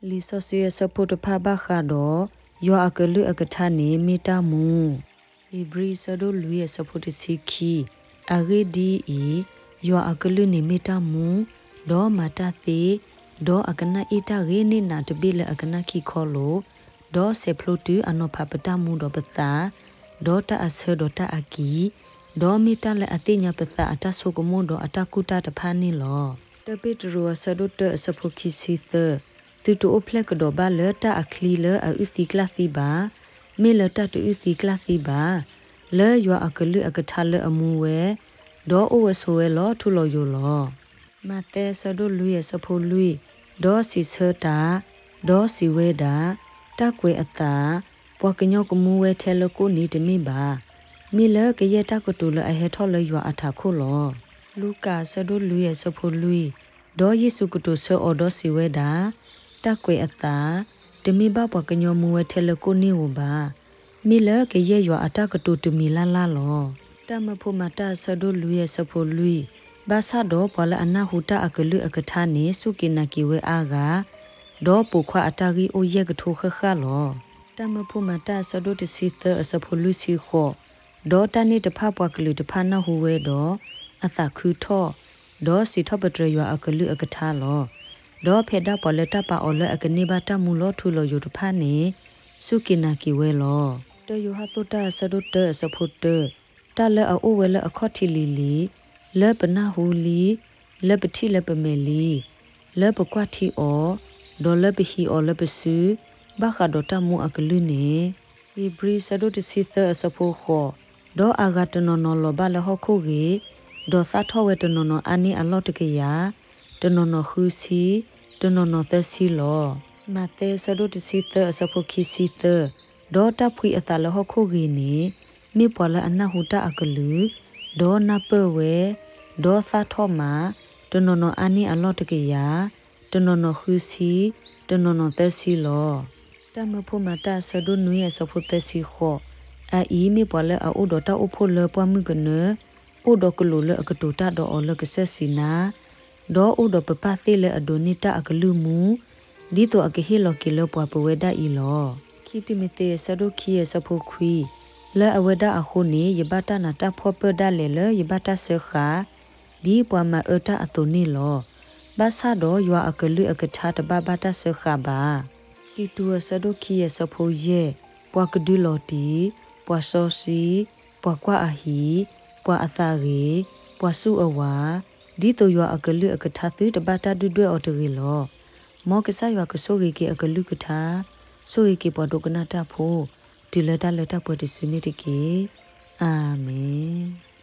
လံာ်စီဆှံအဆၢဖိတဖၣ်ဘၣ်ဃးဒီး ယွၤအကလုၢ်အကထါန့ၣ်မ့ၢ်တၢ်မူ. ဧ့ၤဘြံၤအဆၢဒိၣ်လွံၢ်အဆၢဖိတဆံခံ, အဂ့ၢ်ဒ်အံၤ, ယွၤအကလုၢ်န့ၣ်မ့ၢ်တၢ်မူ, ဒီးမၤတၢ်သ့, ဒီးအကနၣ်အ့ၣ်တၢ်ဂ့ၤန့ၢ်နးတဘ့ၣ်လၢအကနၣ်ခံခီလိာ်, ဒီးဆဲးဖျိတုၤအနီၤဖးပတၢ်မူဒီးပသး, ဒီးတၢ်အဆၢဒီးတၢ်အကံၢ်, ဒီးမ့ၢ်တၢ်လၢအသ့ၣ်ညါပသးအတၢ်ဆိကမိၣ်ဒီးအတၢ်ကူၣ်တၢ်တဖၣ်န့ၣ်လီၤ. တၢပ့းတရူးအဆၢဒိၣ်တၢအဆၢဖိခံဆံသၢ, သုတအိၣ်ဖျဲၣ်ကဒီးဘၣ်လၢတၢ်အချံလၢအအုၣ်သံကျၣ်သံဘၣ်, မ့ၢ်လၢတၢ်တအုၣ်သံကျၣ်သံဘၣ်, လၢယွၤအကလုၢ်အကထါလၢအမူဝဲ, ဒီးအိၣ်ဝဲဆိးဝဲလီၤထူလီၤယိာ်လီၤ. မးသဲအဆၢဒိၣ်လွံၢ်အဆၢဖိလွံၢ်, ဒီးစံးဆၢတၢ်, ဒီးစံးဝဲဒၣ်, တၢ်ကွဲးအသး, ပှၤကညီကမူဝဲထဲလၢကိၣ်န့ၣ်တမ့ၢ်ဘၣ်, မ့ၢ်လၢကယဲၢ်တၢ်ကတိၤလၢအဟဲထီၣ်လၢယွၤအထးခိၣ်လီၤ. လူၤကၣ်အဆၢဒိၣ်လွံၢ်အဆၢဖိလွံၢ်, ဒီးယ့ၣ်ၡူးကတိၤဆၢအီၤဒီးစံးဝဲဒၣ်, တၢ်ကွဲးအသး, တမ့ၢ်ဘၣ်ပှၤကညီမူဝဲထဲလၢကိၣ်န့ၣ်ဧိၤဘၣ်, မ့ၢ်လၢကယဲၢ်ယွၤအတၢ်ကတိၤတမံၤလၢ်လၢ်လီၤ. တၢ်မၢဖိမၤတၢ်အဆၢဒိၣ်လွံၢ်အဆၢဖိလွံၢ်, ဘၣ်ဆၣ်ဒီးပှၤလၢအနၢ်ဟူတၢ်အကလုၢ်အကထါန့ၣ် စူၢ်က့ၤနာ်က့ၤဝဲအါဂၤ, ဒီးပိာ်ခွါအတၢ်ဂံၢ်အိၣ်ယဲၢ်ကထိဃၣ်ဃၣ်လီၤ. တၢ်မၢဖိမၤတၢ်အဆၢဒိၣ်တဆံသၢအဆၢဖိလွံၢ်ဆံဃိး, ဒီးတၢ်န့ၣ်တဖၣ်ပှၤကလုာ်တဖၣ်နၢ်ဟူဝဲဒီး, အသးခုထီၣ်, ဒီးစံးထီၣ်ပတြၢၤယွၤအကလုၢ်အကထါလီၤ. ဒီးဖဲဒၣ်ပှၤလၢတၢ်ပာ်အီၤလၢအကန့ၢ်ဘၣ်တၢ်မူလီၤထူလီၤယိာ်တဖၣ်န့ၣ်, စူၢ်က့ၤနာ်က့ၤဝဲလီၤ. တၢယိၤဟၣ်သိၣ်တၢ်အဆၢဒိၣ်တၢအဆၢဖိတၢ, တၢ်လၢအအိၣ်ဝဲလၢအခီၣ်ထံးလံၤလံၤ, လၢပနၢ်ဟူလံ, လၢပထံၣ်လၢပမဲာ်လံ, လၢပကွၢ်ထံအီၤ, ဒီးလၢပဟံးအီၤလၢပစု, ဘၣ်ဃးဒီးတၢ်မူအကလုၢ်န့ၣ်, ဧ့ၤဘြံၤအဆၢဒိၣ်တဆံသၢအဆၢဖိဃိး, ဒီးအဂၤတနီၤနီၤလီၤဘၣ်လၢဟီၣ်ခိၣ်ဂ့ၤ, ဒီးသၣ်ထီၣ်ဝဲတနီၤနီၤအါန့ၢ်အလီၢ်တကယၤ, တနီၤနီၤဃုဆံ, တနီၤနီၤသၢဆံလီၤ. မးသဲအဆၢဒိၣ်တဆံသၢအဆၢဖိခံဆံသၢ, ဒီးတၢ်ဖှံအသးလၢဟီၣ်ခိၣ်ဂ့ၤန့ၣ်, မ့ၢ်ပှၤလၢအနၢ်ဟူတၢ်အကလုၢ်, ဒီးနၢ်ပၢၢ်ဝဲ, ဒီးသၣ်ထီၣ်မး, တနီၤနီၤအါန့ၢ်အလီၢ်တကယၤ, တနီၤနီၤဃုဆံ, တနီၤနီၤသၢဆံလီၤ. တၢ်မၢဖိမၤတၢ်အဆၢဒိၣ်နွံအဆၢဖိသၢဆံဃိး, အအံၤမ့ၢ်ပှၤလၢအအိၣ်ဒီးတၢ်အိၣ်ဖှိၣ်လၢပှၢ်မုၢ်ကနၢ, အိၣ်ဒီးကလူးလၢအကတိၤတၢ်ဒီးအီၤလၢကစၢၢ်စံးနါ, ဒီးအိၣ်ဒီးပပၢ်သ့ၣ်လၢအဒိးန့ၢ်တၢ်အကလုၢ်မူ, ဒ်သိးအကဟ့ၣ်လီၤက့ၤလၢပှၤပဝဲဒၣ်အံၤလီၤ. ခံတံၤမသ့းအဆၢဒိၣ်ခံအဆၢဖိခွံ, လၢအဝဲဒၣ်အဃိန့ၣ် ယဘၣ်တၢ်နးတၢ်ဖှီၣ်ပၢၢ်ဒၣ်လဲာ်လၢယဘၣ်တၢ်စၢဃာ်, ဒ်ပှၤမၤအၢတၢ်အသိးန့ၣ်လီၤ. ဘၣ်ဆၣ်ဒီးယွၤအကလုၢ်အကထါတဘၣ်ဘၣ်တၢ်စၢဃာ်ဘၣ်. တံတူးအဆၢဒိၣ်ခံအဆၢဖိယဲၢ်, ပှၤကဒုးလီၤတံၢ်, ပှၤစီဆှံ, ပှၤကွၢ်အဟံၣ်, ပှၤအသးဂ့ၤ, ပှၤစူၢ်အဝၤ, ဒ်သိးယွၤအကလုၢ်အကထါသုတဘၣ်တၢ်ဒုၣ်ဒွဲၣ်အီၤတဂ့ၤလီၤ. မ်ကစၢ်ယွၤကဆိၣ်ဂ့ၤက့ၤအကလုၢ်ကထါ, ဆိၣ်ဂ့ၤက့ၤပှၤဒိကနၣ်တၢ်ဖိ, တုၤလၢတၢ်လၢတၢ်ပှဲၤတစုန့ၣ်တက့ၢ်. အၤမ့ၣ်.